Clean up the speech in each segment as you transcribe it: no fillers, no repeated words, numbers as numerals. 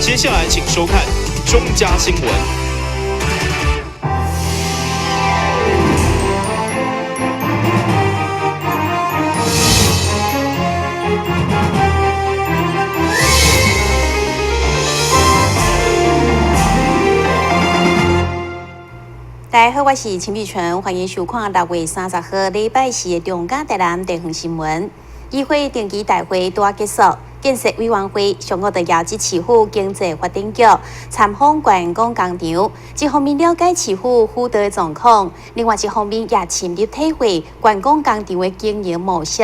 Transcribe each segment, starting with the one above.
接下來請收看中嘉新聞。大家好，我是陳美純，歡迎收看6月30號禮拜四的中嘉台南地方新聞。議會定期大會拄仔結束，建設委員會上午就邀請市府經濟發展局參訪觀光工廠，一方面了解市府輔導的狀況，另外一方面也深入體會觀光工廠的經營模式。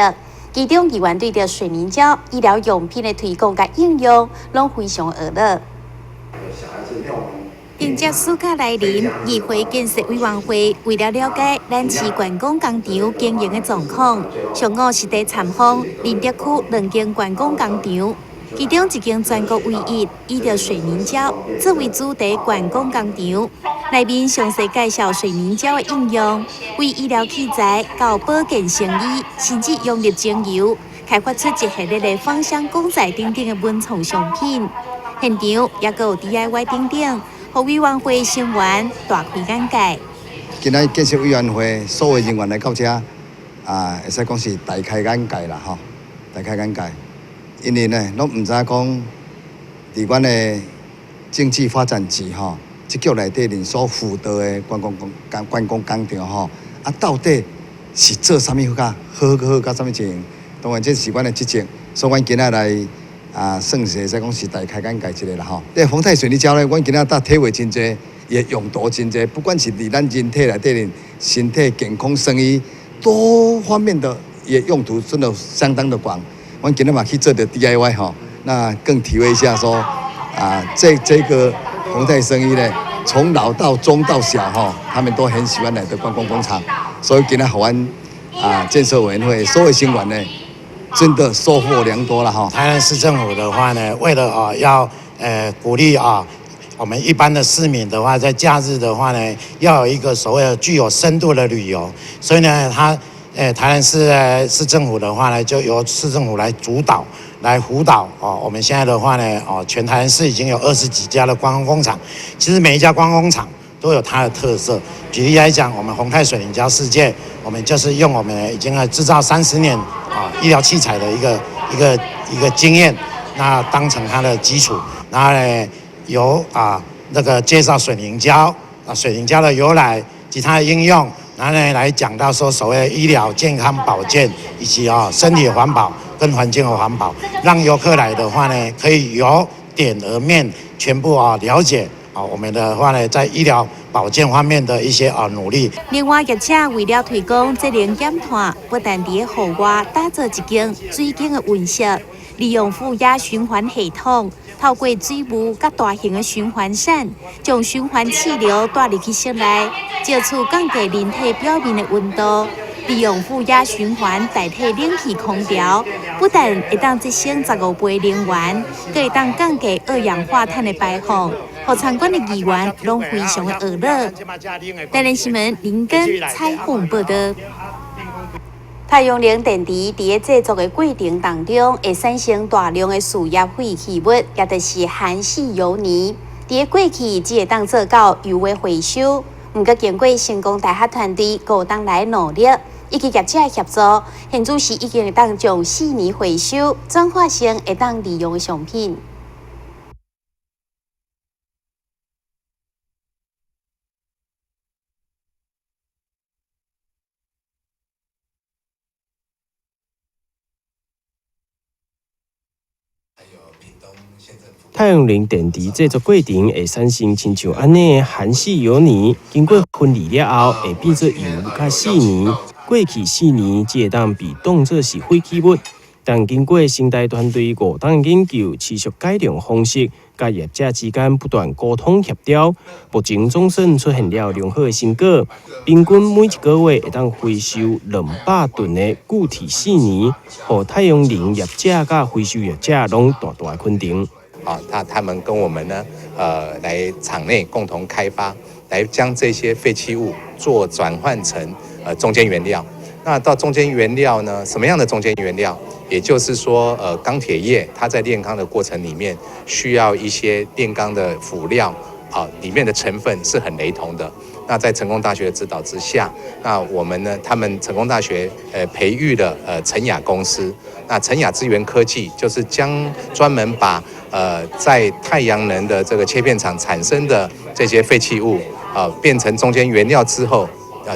其中議員對著水凝膠醫療用品的推廣佮應用，攏非常愕然。迎接暑假來臨，議會建設委員會為了了解咱市觀光工廠經營的狀況，上午實地參訪仁德區兩間觀光工廠，其中一間全國唯一以著水凝膠作為主題觀光工廠，內面詳細介紹水凝膠的應用，為醫療器材到保健成衣，甚至溶入精油，開發出一系列的芳香公仔等等的文創商品。現場也閣有 DIY 等等。予委員會成員大開眼界。今仔建設委員會所有人員來到遮，啊，會使講是大開眼界啦，吼，大開眼界。因為呢，攏毋知影講，佇阮的經濟發展局吼，這局內底面所輔導的觀光工觀光工廠吼，啊，到底是做啥物好較好好較啥物情形？當然，這是阮的職責，所以阮今仔來。啊，算是會使講是大開眼界一个啦吼。這宏泰水凝膠呢，阮今仔搭體會真濟，伊的用途真濟，不管是佇咱人體內底面，身體健康、生醫多方面的伊的用途真的相當的廣。阮今仔嘛去做著 DIY 吼，那更體會一下說，啊，這個宏泰生醫呢，從老到中到小吼，他們都很喜歡來的觀光工廠，所以今仔予阮啊建設委員會所有成員呢。真的收穫良多了哈。台南市政府的話呢，為了啊要鼓勵啊我們一般的市民的話，在假日的話呢，要有一個所謂的具有深度的旅遊，所以呢，他台南市市政府的話呢，就由市政府來主導來輔導哦。我們現在的話呢，哦，全台南市已經有20幾家的觀光工廠，其實每一家觀光工廠都有它的特色。舉例來講，我們宏泰水凝膠世界，我們就是用我們已經製造30年啊醫療器材的一個經驗，那當成它的基礎，然後呢，由啊那個介紹水凝膠啊水凝膠的由來及它的應用，然後呢來講到說所謂的醫療健康保健以及啊身體環保跟環境的環保，讓遊客來的話呢，可以由點而面全部啊了解。啊，我們的話呢，在醫療保健方面的一些啊努力。另外，業者為了推廣節能減碳，不但佇戶外打造一間水景的溫室，利用負壓循環系統，透過水霧佮大型的循環扇，將循環氣流帶入去室內，藉此降低人體表面的溫度。利用負壓循環代替冷氣空調，不但會當節省15倍能源，閣會當降低二氧化碳的排放，予參觀的議員攏非常的愕然。台南新聞林根採訪報道。太陽能電池佇咧製作的過程當中，會產生大量的事業廢棄物，也就是含矽油泥。佇咧過去只會當做到油的回收，毋過經過成功大學團隊五冬來努力，以及業者的協助，現此時已經會當將矽泥回收轉化成會當利用的商品。太陽能電池製作過程會產生親像按呢含矽油泥，經過分離了後會變做油佮矽泥。過去矽泥只會當被當作是廢棄物，但經過成大團隊五冬研究，持續改良方式，佮業者之間不斷溝通協調，目前總算出現了良好的成果。平均每一個月會當回收200噸的固體矽泥，予太陽能業者佮回收業者攏大大的肯定。啊，他們跟我們呢，來廠內共同開發，來將這些廢棄物做轉換成中間原料。那到中間原料呢？什麼樣的中間原料？也就是說，鋼鐵業它在煉鋼的過程裡面需要一些煉鋼的輔料啊，裡面的成分是很雷同的。那在成功大學的指導之下，那我們呢，他們成功大學培育了成雅公司，那成雅資源科技就是將專門把在太陽能的這個切片廠產生的這些廢棄物啊，變成中間原料之後，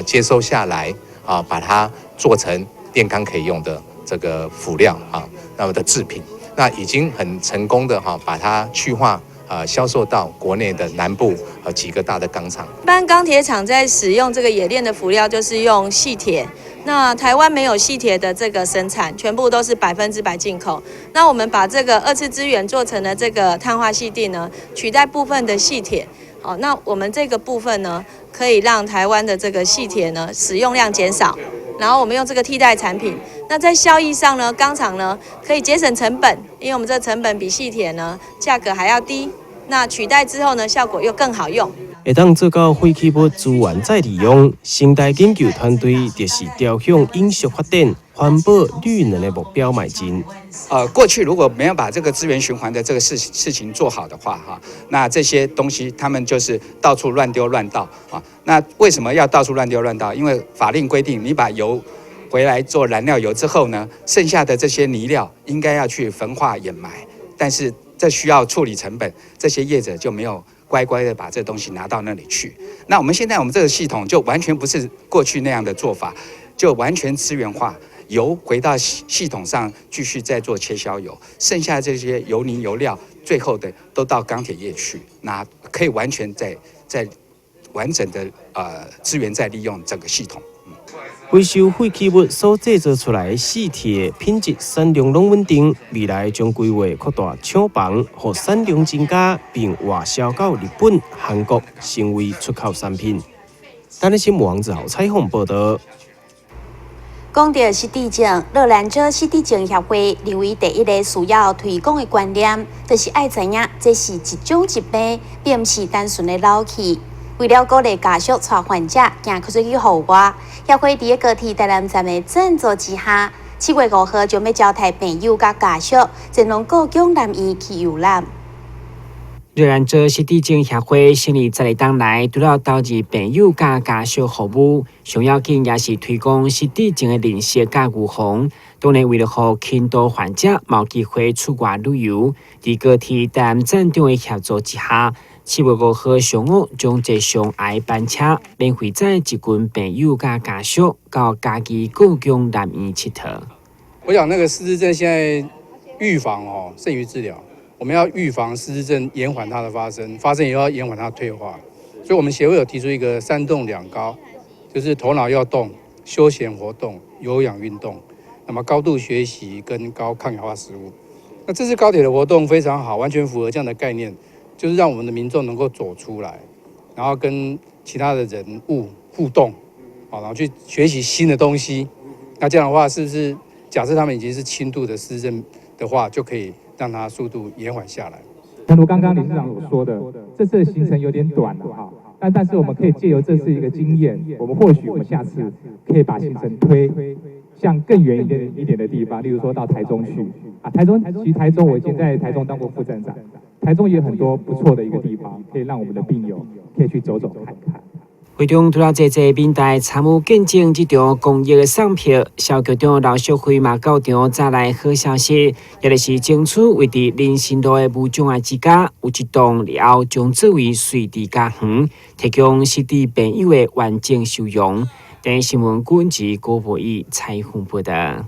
接收下來啊，把它做成煉鋼可以用的這個輔料啊，那麼的製品，那已經很成功的哈，把它去化啊，銷售到國內的南部幾個大的鋼廠。一般鋼鐵廠在使用這個冶煉的輔料，就是用細鐵。那台灣沒有細鐵的這個生產，全部都是100%進口。那我們把這個二次資源做成了這個碳化矽鍍呢，取代部分的細鐵。好，那我們這個部分呢，可以讓台灣的這個細鐵呢使用量減少，然後我們用這個替代產品。那在效益上呢，鋼廠呢可以節省成本，因為我們這個成本比細鐵呢價格還要低。那取代之後呢，效果又更好用。會當做到廢棄物資源再利用，成大研究團隊就是朝向永續發展、環保綠能的目標邁進。過去如果沒有把這個資源循環的這個事情做好的話，哈，那這些東西他們就是到處亂丟亂倒啊。那為什麼要到處亂丟亂倒？因為法令規定，你把油回來做燃料油之後呢，剩下的這些泥料應該要去焚化掩埋，但是這需要處理成本，這些業者就沒有乖乖的把這東西拿到那裡去。那我們現在我們這個系統就完全不是過去那樣的做法，就完全資源化，油回到系統上繼續再做切削油，剩下這些油泥油料，最後的都到鋼鐵業去，那可以完全在完整的資源再利用整個系統。回收廢棄物所製造出來的細鐵品質產量攏穩定，未來將規劃擴大廠房，予產量增加，並外銷到日本、韓國，成為出口產品。台視新聞王子豪採訪報道。講到失智症，樂蘭州失智症協會認為第一个需要推廣的觀念，就是愛知影這是一種疾病，並毋是單純的老去。為了鼓勵家屬帶患者行出去戶外，協會佇高鐵台南站的贊助之下，7月5號將欲招刣病友佮家屬前往故宮南院去遊覽。樂蘭州失智症協會成立十二冬來，除了投入病友佮家屬服務，上要緊也是推廣失智症的認識佮預防。當然，為了予輕度患者有機會出外旅遊，佇高鐵台南站長的協助之下，7月5號上午將坐上愛班車，免費載一群病友佮家屬到嘉義故宮南院𨑨迌。我想那個失智症現在預防哦勝於治療。我們要預防失智症，延緩它的發生，發生以後要延緩它的退化。所以，我們協會有提出一個三動兩高，就是頭腦要動、休閒活動、有氧運動，那麼高度學習跟高抗氧化食物。那這次高鐵的活動非常好，完全符合這樣的概念，就是讓我們的民眾能夠走出來，然後跟其他的人物互動，好，然後去學習新的東西。那這樣的話，是不是假設他們已經是輕度的失智症的話，就可以讓它速度延緩下來。誠如剛剛理事長所說的，這次的行程有點短了哈，但是我們可以借由這次一個經驗，我們或許我們下次可以把行程推向更遠一點一點的地方，例如說到台中去啊。台中其實台中我以前在台中當過副站長，台中也有很多不錯的一個地方，可以讓我們的病友可以去走走看看。會中除了濟濟民代參與見證這場公益的送票，蕭局長劉淑慧嘛到場帶來好消息，也就是爭取位佇林森路的無障礙之家有一棟日後將作為穗智家園，提供失智病友的完整收容。電視新聞郭文郭博義採訪報道。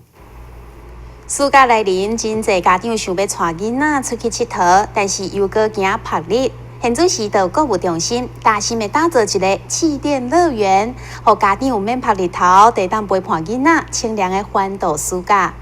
暑假來臨，真濟家長想欲帶囡仔出去𨑨迌，但是又閣驚曝日。現主時到購物中心，大心的打造一个氣墊樂園，予家長毋免曝日頭，會當陪伴囡仔清涼的歡度暑假。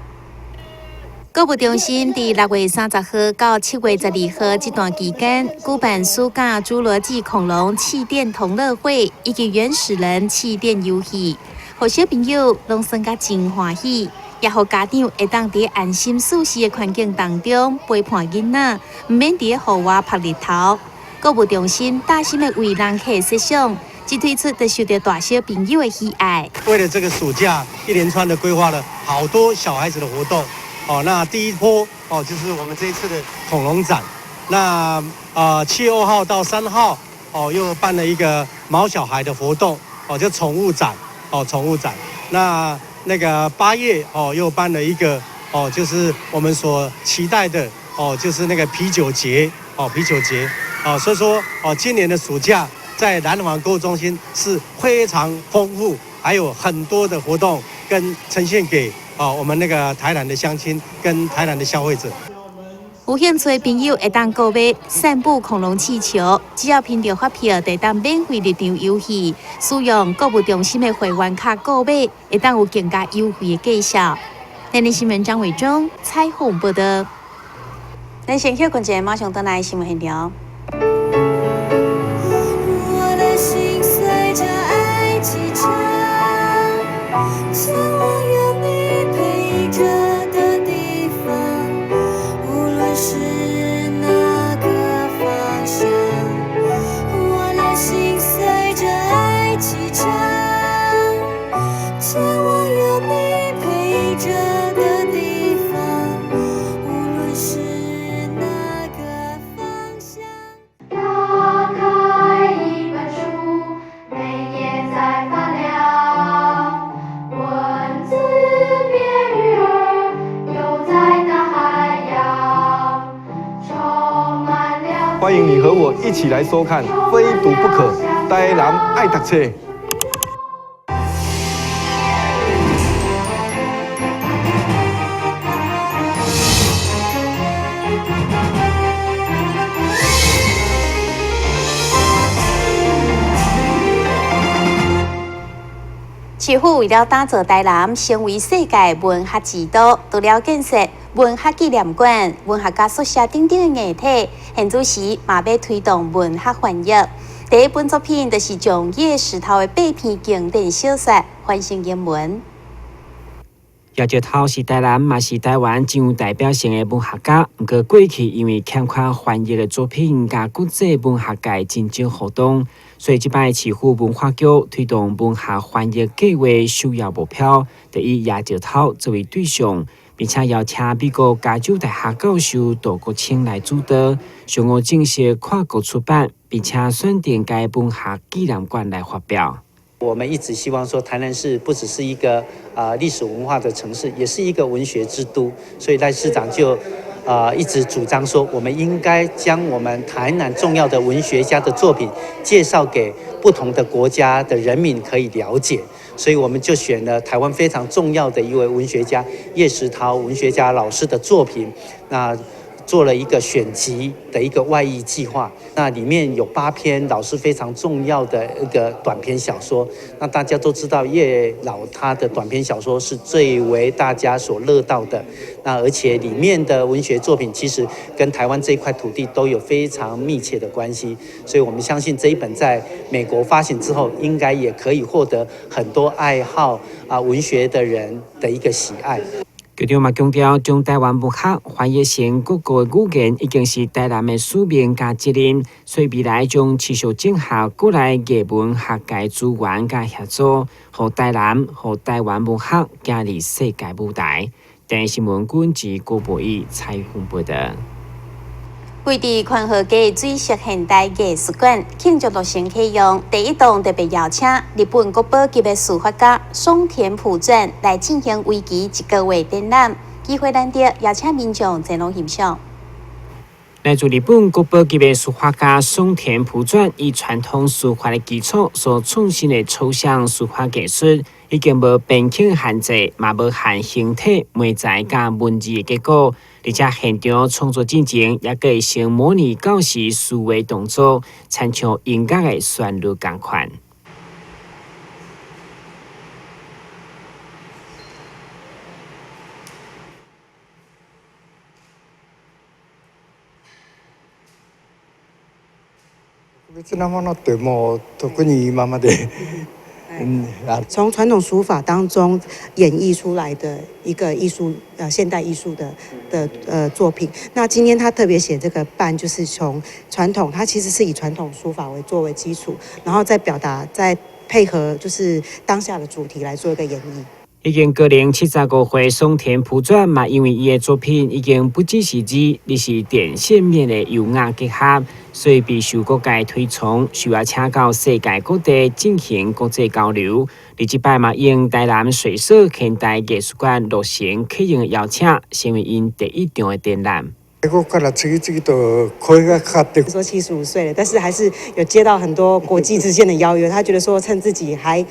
購物中心佇6月30號到7月12號這段期間，舉辦暑假侏羅紀恐龍氣墊同樂會以及原始人氣墊遊戲，予小朋友攏耍甲真歡喜，也予家長會當佇安心舒適的環境當中陪伴囡仔，毋免佇戶外曝日頭。購物中心貼心的為人客設想，一推出就受到大小朋友的喜愛。為了這個暑假，一連串的規劃了好多小孩子的活動。哦，那第一波哦，就是我們這一次的恐龍展。那7月2號到3號哦，又辦了一個毛小孩的活動，哦，就寵物展，哦，寵物展。那個8月哦，又辦了一個哦，就是我們所期待的哦，就是那個啤酒節，哦，啤酒節。哦，所以說哦，今年的暑假在南環購物中心是非常豐富，還有很多的活動跟呈現給哦我們那個台南的鄉親跟台南的消費者。有興趣的朋友會當購買散步恐龍氣球，只要憑著發票，就會當免費入場遊戲。使用購物中心的會員卡購買，會當有更加優惠的價數。台南新聞張偉忠採訪報道。咱先歇睏一下，馬上轉來新聞現場。我的心隨著愛啟程，前往有你陪著的地方，無論是哪個方向。我的心隨著愛啟程，前往有你陪著的地方，無論是哪個方向。打開一本書，每頁在發亮，文字變魚兒，游在大海洋，充滿了。歡迎你和我一起來收看《非讀不可》，台南愛讀冊。市府為了打造台南成為世界文學之都，除了建設文學紀念館、文學家宿舍等等的硬體，現此時嘛欲推動文學翻譯。第一本作品就是將葉石濤的八篇經典小說翻成英文。葉石濤是台南，嘛是台灣真有代表性的文學家。毋過過去因為欠缺翻譯的作品，佮國際文學界真少互動，所以這擺市府文化局推動文學翻譯計劃首要目標，就以葉石濤作為對象，並且邀請美國加州大學教授杜國清來主導，上午正式跨國出版，並且選定該文學紀念館來發表。我們一直希望說，台南市不只是一個歷史文化的城市，也是一個文學之都。所以賴市長就一直主張說，我們應該將我們台南重要的文學家的作品介紹給不同的國家的人民可以了解。所以我們就選了台灣非常重要的一位文學家葉石濤文學家老師的作品，那做了一個選集的一個外譯計劃，那裡面有8篇老師非常重要的一個短篇小說。那大家都知道葉老他的短篇小說是最為大家所樂道的，那而且裡面的文學作品其實跟台灣這塊土地都有非常密切的關係，所以我們相信這一本在美國發行之後，應該也可以獲得很多愛好文學的人的一個喜愛。局長嘛強調，將台灣文學翻譯成各國的語言，已經是台南的使命佮責任，所以未來將持續整合國內藝文學界資源佮協助，予台南、予台灣文學行入世界舞台。電視新聞軍事郭博義採訪報道。位佇寬和街水色現代藝術館慶祝落成啟用，第一棟特別邀請日本國寶級的書法家松田卜傳來進行為期一個月展覽，機會難得，邀請民眾前往欣賞。來自日本國寶級的書法家松田卜傳，以傳統書法的基礎所創新的抽象書法藝術，已經無邊境限制，嘛無限形體、媒材佮文字的結果。而且現場創作進程，也閣會先模擬舊時書畫動作，親像音樂的旋律仝款。特別なものってもう特に今まで從傳統書法當中演繹出來的一個藝術，現代藝術的作品。那今天他特別寫這個伴，就是從傳統，他其實是以傳統書法為作為基礎，然後再表達，再配合就是當下的主題來做一個演繹。已經高齡75歲，松田普轉嘛，因為伊的作品已經不只是字，而是點線面的優雅結合，所以備受各界推崇，受邀請到世界各地進行國際交流。而這擺嘛，應台南水色現代藝術館落成客人的邀請，成為𪜶第一場的展覽。我看了這個這個都可以較較說75歲了，但是還是有接到很多國際之間的邀約。他覺得說趁自己還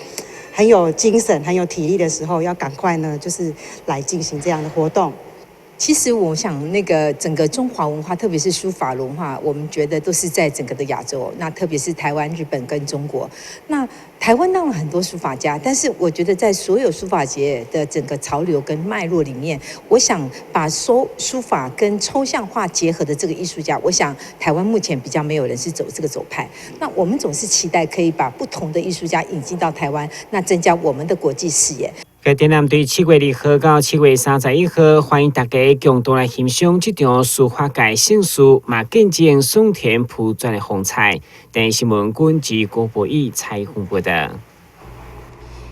很有精神、很有體力的時候，要趕快呢，就是來進行這樣的活動。其實我想，那個整個中華文化，特別是書法文化，我們覺得都是在整個的亞洲，那特別是台灣、日本跟中國。那台灣當然很多書法家，但是我覺得在所有書法節的整個潮流跟脈絡裡面，我想把書法跟抽象畫結合的這個藝術家，我想台灣目前比較沒有人是走這個走派。那我們總是期待可以把不同的藝術家引進到台灣，那增加我們的國際視野。該展覽對7月2號到7月31號，歡迎大家共同來欣賞這場書法界盛事，嘛見證松田普轉的風采。電視新聞軍及郭博義採訪報道。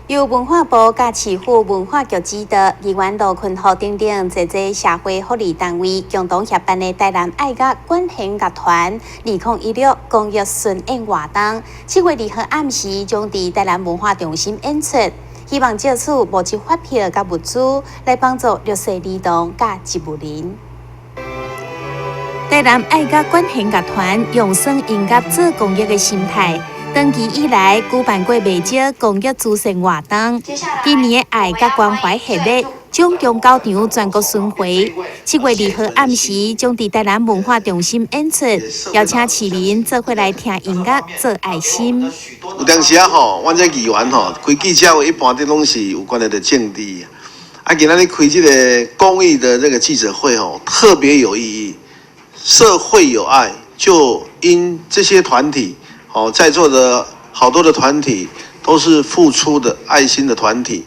由文化部佮市府文化局指導，議員羅坤豪等等濟濟社會福利單位共同協辦的台南愛樂管弦樂團2016公益巡演活動，7月2號暗時將佇台南文化中心演出。希望藉此募集發票佮物資，來幫助弱勢兒童佮植物人。台南愛樂管弦樂團用耍音樂做公益的心態，長期以來舉辦過袂少公益慈善活動。今年的愛佮關懷系列將共九場全國巡迴，7月2號暗時將佇台南文化中心演出，邀請市民做伙來聽音樂、做愛心。有當時啊吼，阮這議員吼開記者會，一般這攏是有關係著政治。啊，今仔日開這個公益的這個記者會吼，特別有意義。社會有愛，就因這些團體，哦，在座的好多的團體都是付出的愛心的團體。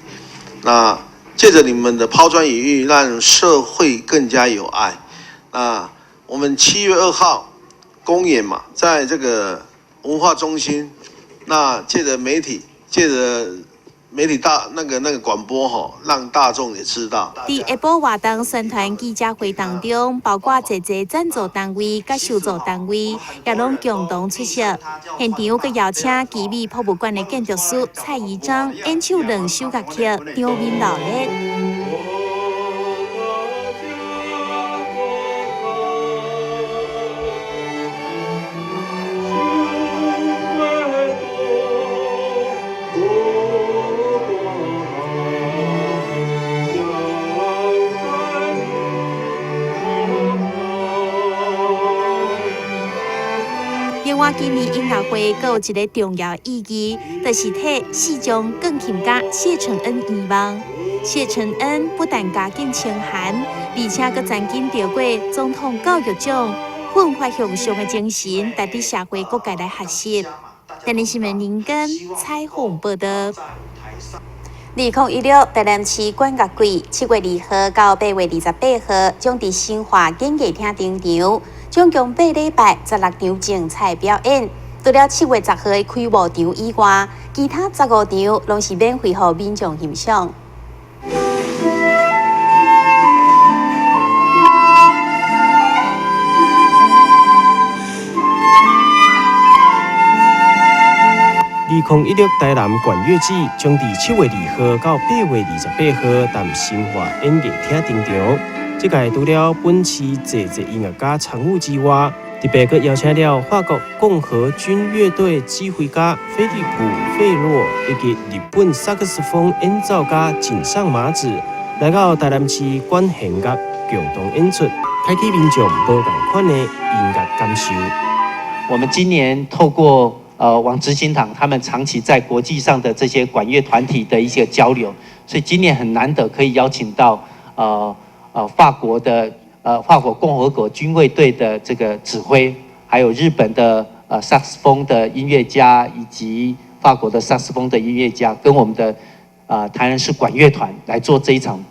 那借著你們的拋磚引玉，讓社會更加有愛。那我們7月2號公演嘛，在這個文化中心。那借著媒體，借著媒體大那個廣播吼，讓大眾也知道。佇下晡活動宣傳記者會當中，包括濟濟贊助單位佮受助單位，也攏共同出席。現場閣邀請奇美博物館的建築師蔡宜璋演唱兩首樂曲，場面熱烈。另外，今年音樂會閣有一個重要意義，就是替四將鋼琴家謝承恩圓夢。謝承恩不但家境清寒，而且閣曾經得過總統教育獎，奮發向上的精神，值得社會各界來學習。電視新聞林根採訪報道。2016台南市管樂季7月2號到8月28號，將佇新華演藝廳登場，總共8禮拜16場精彩表演。除了7月10號的開幕場以外，其他15場攏是免費予民眾欣賞。2016台南管樂季將佇7月2號到8月28號，佇新華演藝廳登場。這屆除了本市濟濟音樂家參與之外，特別閣邀請了法國共和軍樂隊指揮家菲利普·費洛以及日本薩克斯風演奏家井上麻子來到台南市管弦樂共同演出，開啟民眾無仝款的音樂感受。我們今年透過王執行長他們長期在國際上的這些管樂團體的一些交流，所以今年很難得可以邀請到法國共和國軍衛隊的這個指揮，還有日本的薩克斯風的音樂家，以及法国的萨克斯风的音乐家，跟我们的台南市管乐团来做这一场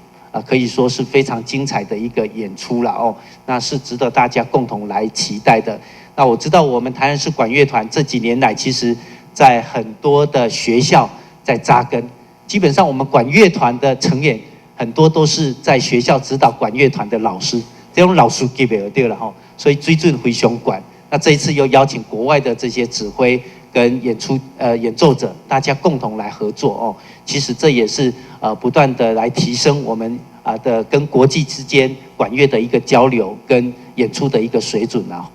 可以说是非常精彩的一个演出了哦，那是值得大家共同来期待的。那我知道我们台南市管乐团这几年来，其实在很多的学校在扎根，基本上我们管乐团的成员很多都是在学校指导管乐团的老师，这种老师级别对了哈，所以水准非常悬。那这一次又邀请国外的这些指挥跟演出演奏者，大家共同来合作哦。其实这也是不断的来提升我们的跟国际之间管乐的一个交流跟演出的一个水准啊。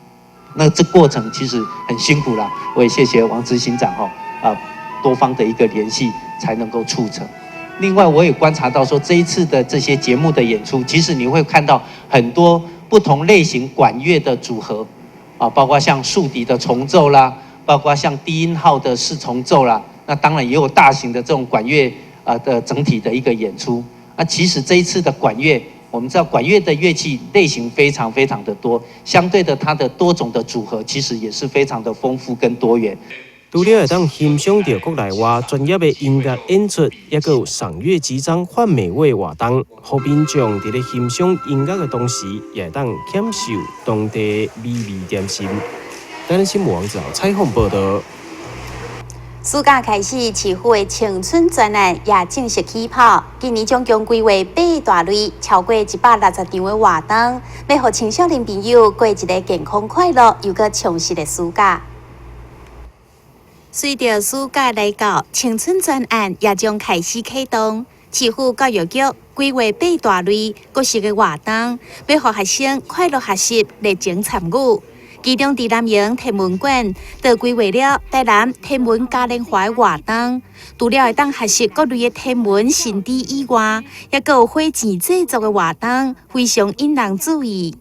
那这过程其实很辛苦啦，我也谢谢王执行长哈多方的一个联系才能够促成。另外，我也观察到说，这一次的这些节目的演出，其实你会看到很多不同类型管乐的组合啊，包括像竖笛的重奏啦，包括像低音号的四重奏啦，那当然也有大型的这种管乐的整体的一个演出。那其实这一次的管乐，我们知道管乐的乐器类型非常非常的多，相对的它的多种的组合其实也是非常的丰富跟多元。除了會當欣賞著國內外專業的音樂演出，抑閣有賞月集章換美味活動，予民眾佇咧欣賞音樂的同時，也會當享受當地美味點心。台南新聞網採訪報導。暑假開始，市府的青春專案也正式起跑。今年總共規劃八大類，超過160場的活動，欲予青少年朋友過一个健康快樂又閣充實的暑假。隨著暑假來到，青春專案也將開始啟動。市府教育局規劃八大類各式的活動，欲予學生快樂學習、熱情參與。其中，佇南營天文館就規劃了台南天文嘉年華的活動，除了會當學習各類的天文新知以外，抑閣有火箭製作的活動，非常引人注意。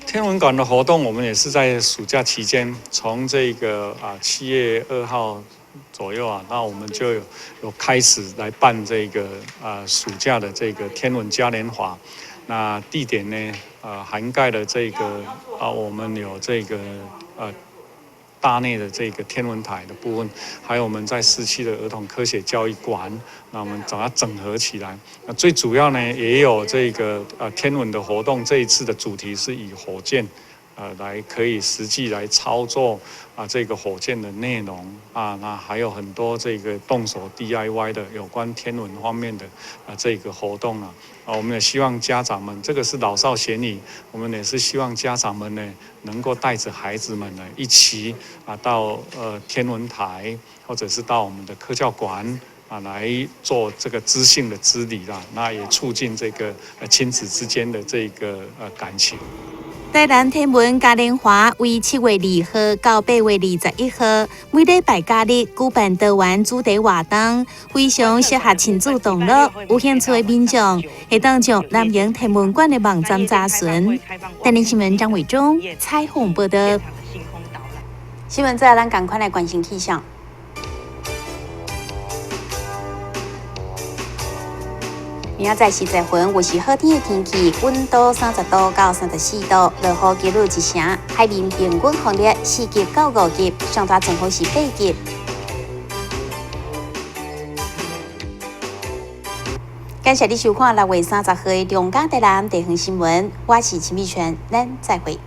天文館的活動，我們也是在暑假期間，從這個7月2號左右啊，那我們就有開始來辦這個暑假的這個天文嘉年華。那地點呢，涵蓋了這個我們有這個大內的這個天文台的部分，還有我們在市區的兒童科學教育館，那我們把它整合起來。那最主要呢，也有這個天文的活動。這一次的主題是以火箭，來可以實際來操作這個火箭的內容啊，那還有很多這個動手 DIY 的有關天文方面的這個活動啊。我們也希望家長們，這個是老少咸宜，我們也是希望家長們呢，能夠帶着孩子們呢一起到天文台，或者是到我們的科教館來做這個知性的之旅啦，那也促進這個親子之間的這個感情。台南天文嘉年華為7月2號到8月21號，每禮拜假日舉辦多元主題活動，非常適合親子同樂。有興趣的民眾會當上南營天文館的網站查詢。台南新聞張偉忠採訪報導。新聞最後，咱仝款來關心氣象。明仔載10時分，有是好天的天氣，溫度30度到34度，落雨幾率1成，海面平均風力4級到5級，上大陣風是8級。感謝你收看6月30號的中嘉台南地方新聞，我是陳美泉，咱再會。